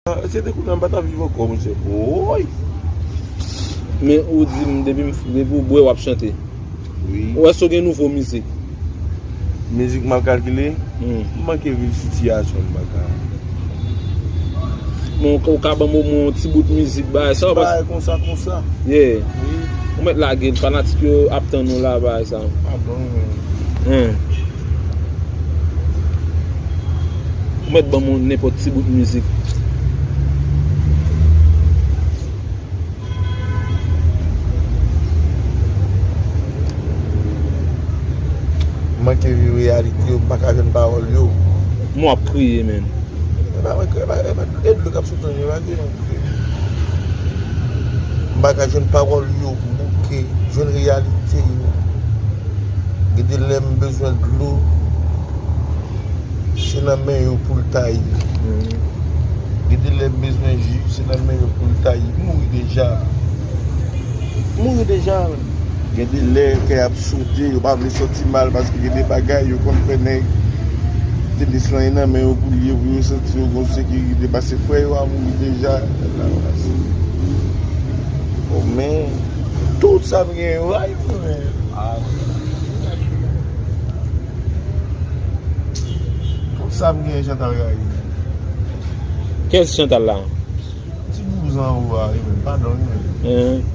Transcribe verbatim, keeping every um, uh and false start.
Se te kounye a m pa t ap viv ankò, monchè. Woy! Men ou di m, depi m, depi w bwè, w ap chante. Wi. Ou wè si w gen nouvo mizik? Mizik m ap kalkile? Hmm. M manke viv sitiyasyon m, baka. Men ou ka, ou ka ban m omwen yon ti bout mizik, bagay sa, ou pa bagay konsa, konsa. Yeah. Wi. Ou mèt lage l, fanatik yo ap tann ou la, bagay sa. Padon, men. Hmm. Ou mèt ban m nenpòt ti bout mizik. Manke viv reyalite yo, m pa ka jwenn pawòl yo. Mwen ap kriye, menn. E pa mwen kriye, e pa, e pa, e dlo k ap sot nan je m, e pa kriye m ap kriye. M pa ka jwenn pawòl yo, bouke, jwenn reyalite yo. Gen de lè m bezwen dlo, se nan men yo pou l ta ye. Gen de lè m bezwen ji, se nan men yo pou l ta ye. M mouri deja. M mouri deja, menn. Gen de lè kè ap sote, yo pa vle sòti mal paske gen de bagay yo konn fè nèg. Te li swen nan men yo pou l ye, pou yo santi yo gon sekirite, paske frè yo a mouri deja. Bon, men, tout sa m gen yo rayi mwen. Tout sa m gen, Chantal rayi. Kiyès Chantal la? Ti bouzan ou a, wi, men, padon, wi, men. Hein?